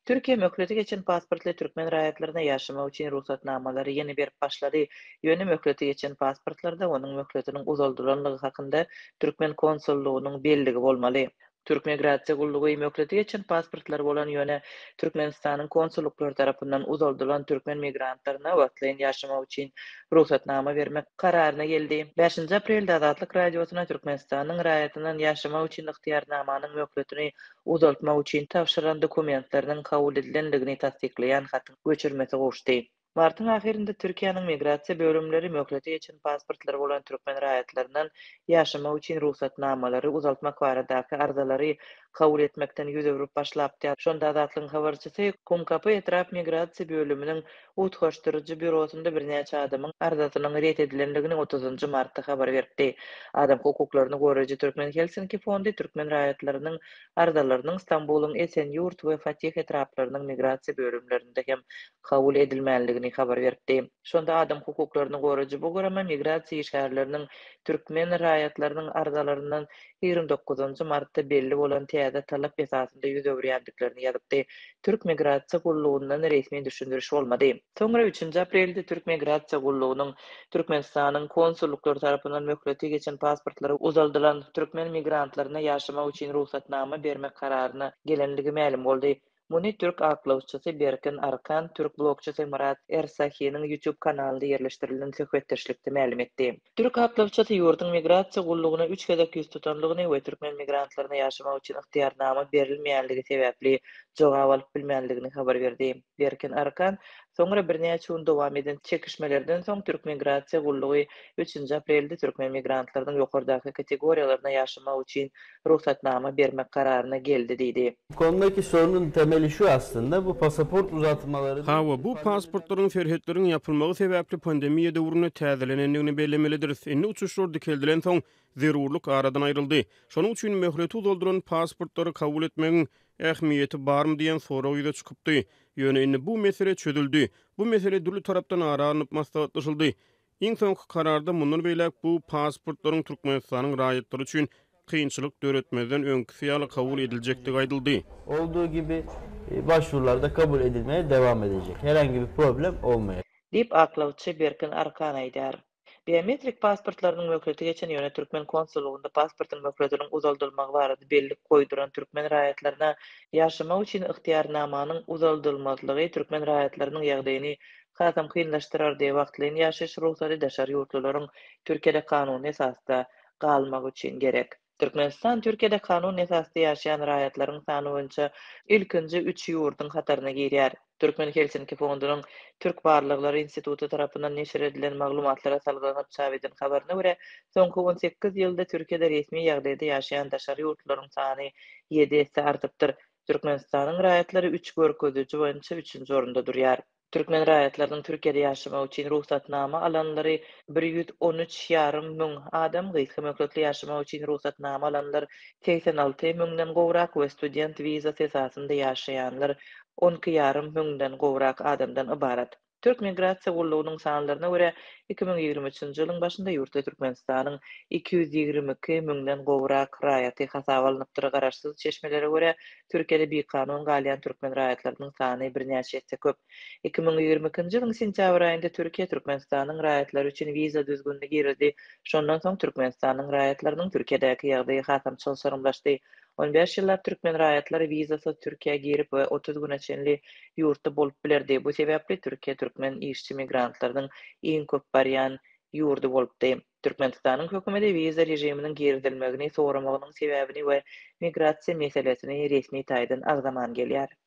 Türkiýe möhleti geçen pasportly türkmen raýatlaryna ýaşamak üçin rugsatnamalary ýene berip başlady. Ýöne möhleti geçen pasportlarda onuň möhletiniň uzaldylanlygy hakynda türkmen konsullygynyň belligi bolmaly. Türk migrasiýa gullugy möhleti geçen pasportlary bolan, ýöne Türkmenistanyň konsullyklary tarapyndan uzaldylan türkmen migrantlaryna wagtlaýyn ýaşamak üçin rugsatnama bermek kararyna geldi. Bäşinji aprelde Azatlyk Radiosyna Türkmenistanyň raýatyndan ýaşamak üçin ygtyýarnamanyň möhletini uzaltmak üçin tabşyran dokumentleriniň kabul edilendigini tassyklaýan hatyň göçürmesi gowuşdy. Martyň ahyrynda Türkiýäniň migrasiýa bölümleri möhleti geçen pasportlary bolan türkmen raýatlaryndan ýaşamak üçin rugsatnamalary uzaltmak baradaky arzalary kabul etmekden ýüz öwrüp başlapdy. Şonda Azatlygyň habarçysy Kumkapy etrap migrasiýa bölüminiň utgaşdyryjy býurosynda birnäçe adamyň arzasynyň ret edilendigini otuzynjy martda habar beripdi. Adam hukuklaryny goraýjy Türkmen Helsinki fondy türkmen raýatlarynyň arzalarynyň Stambulyň Esenýurt we Fatih etraplarynyň migrasiýa bölümlerinde hem kabul edilmänligini habar beripdi. Şonda adam hukuklaryny goraýjy bu gurama migrasiýa işgärleriniň türkmen raýatlarynyň arzalaryndan 29 martda belli bolan täze talap esasynda ýüz öwürýändiklerini ýazypdy. Türk migrasiýa gullugyndan resmi düşündiriş bolmady. Soňra üçünji aprelde Türk migrasiýa gullugynyň Türkmenistanyň konsullyklary tarapyndan möhleti geçen pasportlary uzaldylan türkmen migrantlaryna ýaşamak üçin rugsatnama bermek kararyna gelenligi mälim boldy. Muny türk aklawçysy Berkin Arkan türk blogçysy Myrat Ersahiniň YouTube kanalynda ýerleşdirilen söhbetdeşlikde mälim etdi. Türk aklawçysy ýurduň migrasiýa gullugyna üç gezek ýüz tutanlygyny we türkmen migrantlaryna ýaşamak üçin ygtyýarnama berilmeýänligi sebäpli jogap alyp bilmänligini habar berdi. Berkin Arkan soňra birnäçe gün dowam eden çekişmelerden soň türk migrasiýa gullugy üçünji aprelde türkmen migrantlarynyň ýokardaky kategoriýalaryna ýaşamak üçin rugsatnama bermek kararyna geldi diýdi. Konudaki sorunun temeli şu aslynda, bu pasaport uzatmalary. Hawa, bu pasportlaryň serhetleriň ýapylmagy sebäpli pandemiýa döwründe täzelenendigini bellemelidiris. Indi uçuşlar dikeldilensoň, zerurlyk aradan aýryldy. Şonuň üçin möhleti uzaldylan pasportlary kabul etmegiň ähmiýeti barmy diýen sorag ýüze çykypdy. Ýöne indi bu mesele çözüldi. Bu mesele dürli tarapdan ara alnyp maslahatlaşyldy. Iň soňky kararda mundan beýläk bu pasportlaryň Türkmenistanyň raýatlary üçin kynçylyk döretmezden öňküsi ýaly kabul ediljekdigi aýdyldy. Olduğu gibi başvurular-da kabul edilmeye devam edecek. Herhangi bir problem olmayacak. Diýip, aklawçy Berkin Arkan aýdýar. Biometrik pasportlarynyň möhleti geçen, ýöne türkmen konsullygynda pasportyň möhletiniň uzaldylmagy barada bellik goýduran türkmen raýatlaryna ýaşamak üçin ygtyýarnamanyň uzaldylmazlygy türkmen raýatlarynyň ýagdaýyny hasam kynlaşdyrardy, wagtlaýyn ýaşaýyş rugsady daşary ýurtlularyň Türkiýede kanuny esasda galmagy üçin gerek. Türkmenistan Türkiýede kanuny esasda ýaşaýan raýatlaryň sany boýunça ilkinji üç ýurduň hataryna girýär. Türkmen Helsinki fondunyň Türk barlaglary instituty tarapyndan neşir edilen maglumatlara salgylanyp çap eden habaryna görä, soňky 18 ýylda Türkiýede resmi ýagdaýda ýaşaýan daşary ýurtlularyň sany ýedi esse artypdyr. Türkmenistanyň raýatlary üç görkeziji boýunça üçünji orunda durýar. Türkmen raýatlarynyň Türkiýede ýaşamak üçin rugsatnama alanlary 113 ýarym müň adam, gysga möhletli ýaşamak üçin rugsatnama alanlar 86 müňden gowrak we student wizasy esasynda ýaşaýanlar 12 ýarym müňden gowrak adamdan ybarat. Türk migrasiýa gullugynyň sanlaryna görä, 2023-nji ýylyň başynda ýurtda Türkmenistanyň 222 müňden gowrak raýaty hasaba alnypdyr. Garaşsyz çeşmelere görä, Türkiýede bikanun galýan türkmen raýatlarynyň sany birnäçe esse köp. 2022-nji ýylyň sentýabr aýynda Türkiýe Türkmenistanyň raýatlary üçin wiza düzgünini girizdi. Şondan soň Türkmenistanyň raýatlarynyň Türkiýedäki ýagdaýy hasam çylşyrymlaşdy. On bäş ýyllap türkmen raýatlary wizasyz Türkiýä girip we 30 güne çenli ýurtda bolup bilerdi. Bu sebäpli Türkiýe türkmen işçi migrantlarynyň iň köp barýan ýurdy bolupdy. Türkmenistanyň hökümeti wiza režiminiň girizilmegini soramagynyň sebäbini we migrasiýa meselesini resmi taýdan agzaman gelýär.